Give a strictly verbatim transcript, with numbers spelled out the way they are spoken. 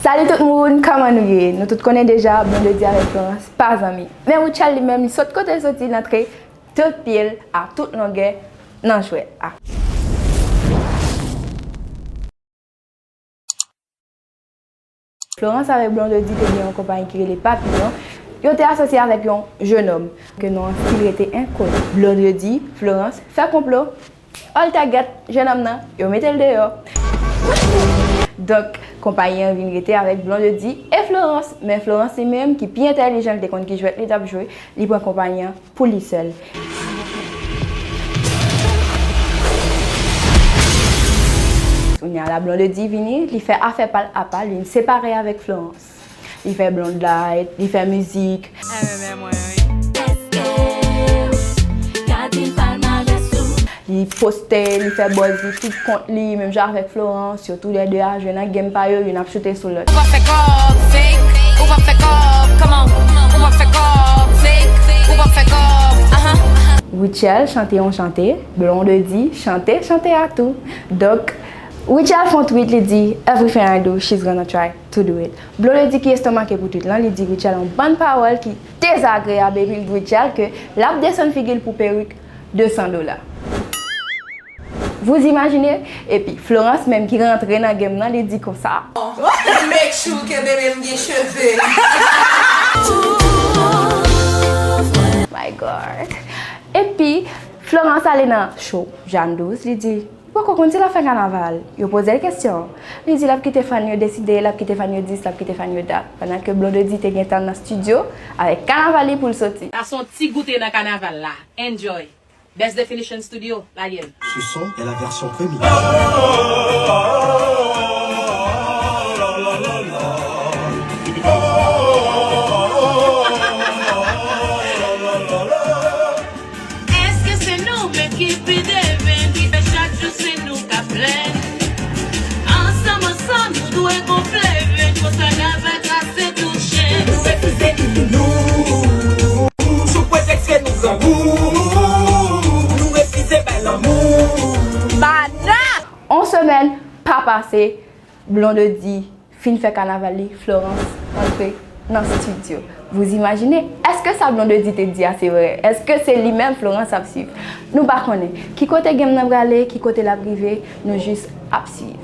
Salut tout moun, kòman nou ye? Nou tout konnen deja, Blondedy avèk Florence pa zanmi. Men Rutshelle li menm, li sot kote l soti, l antre tout pye l a tout longè nan jwèt la. Florence avèk Blondedy te gen yon konpayi ki rele Papillon. Yo te asosye avèk yon jennonm ke non an still rete enkoni. Blondedy, Florence fè konplo. Oltègèt, jennonm nan, yo mete l deyò. Donk, konpayi an vin rete avèk Blondedy e Florence. Men Florence li menm, ki pi entèlijan, li te konn ki jwèt li t ap jwe, li pran konpayi an pou li sèl. Kounye a la, Blondedy vini, li fè afè pa l apa, li separe avèk Florence. Li fè Blondlight, li fè mizik. Mwen renmen mwen wi. Li poste, li fè buzz li tout kont li, menm jan avèk Florence, yo toulède a jwe nan game pa yo, youn ap choute sou lòt. Ou p ap fè kòb fake, ou p ap fè kòb, kòman? Ou p ap fè kòb fake, ou p ap fè kòb, ahan. Rutshelle chante yon chante, Blondedy chante chante a tou. Donk, Rutshelle fè yon tweet, li di, "Everything I do, she's gonna try to do it." Blondedy ki estomake pou tweet lan, li di Rutshelle yon bann pawòl ki dezagreab, epi l di Rutshelle ke l ap desann figi l pou perik de san dola. Vous imaginez? Epi Florence menm ki rantre nan game nan, li di konsa. Make sure ke bebe m gen cheve. My God. Epi Florence ale nan show Jeanne Douce, li di, "Ou poko konn si l ap fè kanaval?" Yo poze l kesyon. Li di l ap kite fan yo deside, l ap kite fan yo di, l ap kite fan yo dat. Pandan ke Blondedy te gentan nan estidyo avèk kanaval li pou l soti. Sa se yon ti goute nan kanaval la. Enjoy. Best Definition Studio, lage l. Ce son est la version premium. Èske se nou menm ki pi demen, ki fè chak jou se nou k ap plenn? Ansanm, ansanm, nou dwe gonfle venn, konsa n ap trase tou chen. Nou refize nou, sou pretèks ke nou grangou. Nou refize bay lanmou. Bada! On semèn pa pase, Blondedy fin fè kanaval li, Florence antre nan estidyo. Vous imaginez? Èske sa Blondedy te di a se vrè? Èske se li menm Florence ap swiv? Nou pa konnen. Ki kote game nan prale, ki kote l ap rive, nou jis ap swiv.